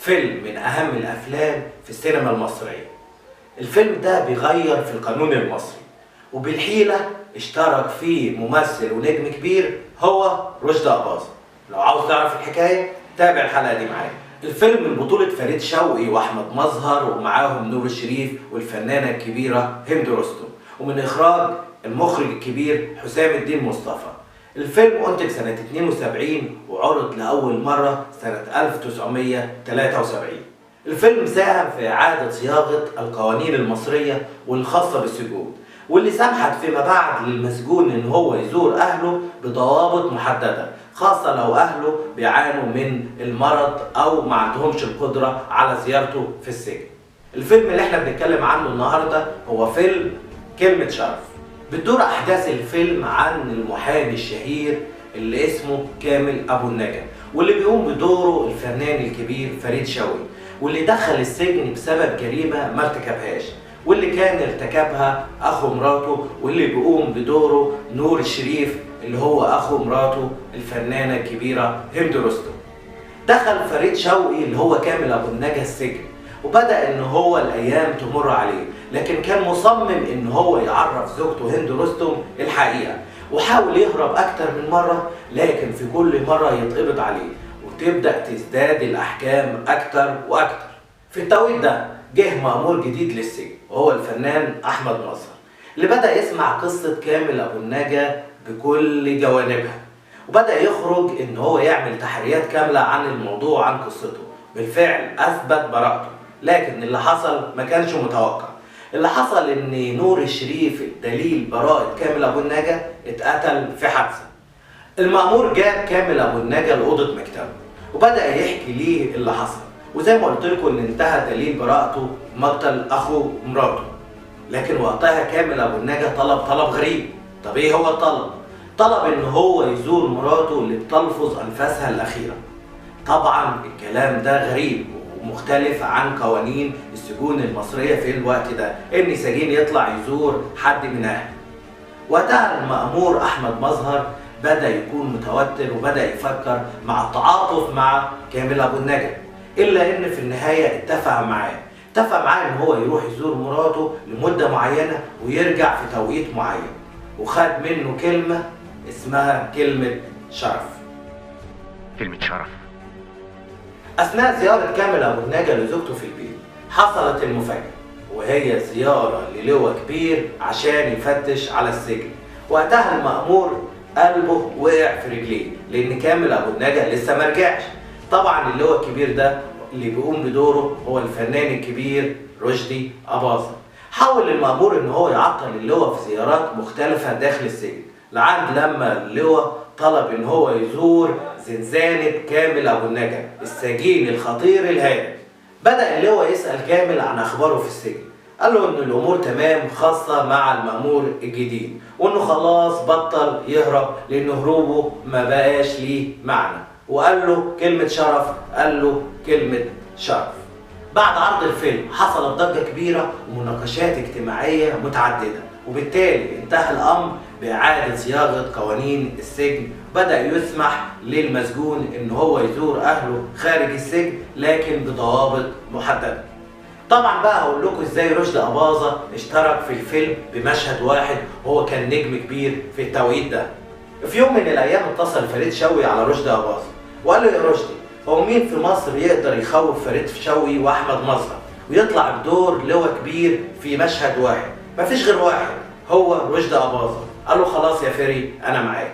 فيلم من أهم الأفلام في السينما المصرية. الفيلم ده بيغير في القانون المصري، وبالحيلة اشترك فيه ممثل ونجم كبير هو رشدي أباظة. لو عاوز تعرف الحكاية تابع الحلقة دي معايا. الفيلم من بطولة فريد شوقي وأحمد مظهر ومعاهم نور الشريف والفنانة الكبيرة هند رستم، ومن إخراج المخرج الكبير حسام الدين مصطفى. الفيلم أنتج سنة 72 وعرض لأول مرة سنة 1973. الفيلم ساهم في إعادة صياغة القوانين المصرية والخاصة بالسجون، واللي سمحت فيما بعد للمسجون إن هو يزور أهله بضوابط محددة، خاصة لو أهله بيعانوا من المرض أو ما عندهمش القدرة على زيارته في السجن. الفيلم اللي احنا بنتكلم عنه النهاردة هو فيلم كلمة شرف. بتدور أحداث الفيلم عن المحامي الشهير اللي اسمه كامل أبو النجا، واللي بيقوم بدوره الفنان الكبير فريد شوقي، واللي دخل السجن بسبب جريمة ما ارتكبهاش، واللي كان ارتكبها أخو مراته، واللي بيقوم بدوره نور الشريف اللي هو أخو مراته الفنانة الكبيرة هند رستم. دخل فريد شوقي اللي هو كامل أبو النجا السجن، وبدأ إن هو الأيام تمر عليه، لكن كان مصمم إن هو يعرف زوجته هند رستم الحقيقة، وحاول يهرب أكتر من مرة، لكن في كل مرة يتقبض عليه وتبدأ تزداد الأحكام أكتر وأكتر. في التوقيت ده جه مأمور جديد للسجن، وهو الفنان أحمد مظهر، اللي بدأ يسمع قصة كامل أبو النجا بكل جوانبها، وبدأ يخرج إن هو يعمل تحريات كاملة عن الموضوع عن قصته. بالفعل أثبت براءته، لكن اللي حصل ما كانش متوقع. اللي حصل إن نور الشريف دليل براءة كامل أبو النجا اتقتل في حادثة. المأمور جاب كامل أبو النجا لأوضة مكتبه، وبدأ يحكي ليه اللي حصل، وزي ما قلت لكم إن انتهى دليل براءته مقتل أخو مراته. لكن وقتها كامل أبو النجا طلب طلب غريب. طب إيه هو الطلب؟ طلب إن هو يزور مراته اللي بتلفظ أنفاسها الأخيرة. طبعا الكلام ده غريب ومختلف عن قوانين السجون المصرية في الوقت ده، إن سجين يطلع يزور حد من أهله. وقتها المأمور أحمد مظهر بدأ يكون متوتر، وبدأ يفكر مع التعاطف مع كامل أبو النجا، إلا إن في النهاية اتفق معاه إن هو يروح يزور مراته لمدة معينة ويرجع في توقيت معين، وخد منه كلمة اسمها كلمة شرف. كلمة شرف. أثناء زيارة كامل أبو النجا لزوجته في البيت حصلت المفاجأة، وهي زيارة للواء كبير عشان يفتش على السجن. وقتها المأمور قلبه وقع في رجليه، لأن كامل أبو النجا لسه مرجعش. طبعا اللواء الكبير ده اللي بيقوم بدوره هو الفنان الكبير رشدي أباظة. حاول المأمور إن هو يعطل اللواء في زيارات مختلفة داخل السجن، لعند لما اللواء طلب إن هو يزور زنزانة كامل أبو النجا السجين الخطير الهارب. بدأ اللواء يسأل كامل عن أخباره في السجن، قال له إن الأمور تمام خاصة مع المأمور الجديد، وإنه خلاص بطل يهرب لأن هروبه ما بقاش ليه معنى، وقال له كلمة شرف، قال له كلمة شرف. بعد عرض الفيلم حصلت ضجة كبيرة ومناقشات اجتماعية متعددة، وبالتالي انتهى الأمر بإعادة صياغة قوانين السجن. بدأ يسمح للمسجون إن هو يزور أهله خارج السجن، لكن بضوابط محددة. طبعا بقى هقول لكم ازاي رشدي أباظة اشترك في الفيلم بمشهد واحد، وهو كان نجم كبير في التوقيت ده. في يوم من الأيام اتصل فريد شوقي على رشدي أباظة وقال له يا رشدي، هو مين في مصر يقدر يخوف فريد شوقي وأحمد مظهر ويطلع بدور لواء كبير في مشهد واحد؟ مفيش غير واحد، هو رشدي أباظة. قال له خلاص يا فري أنا معاك.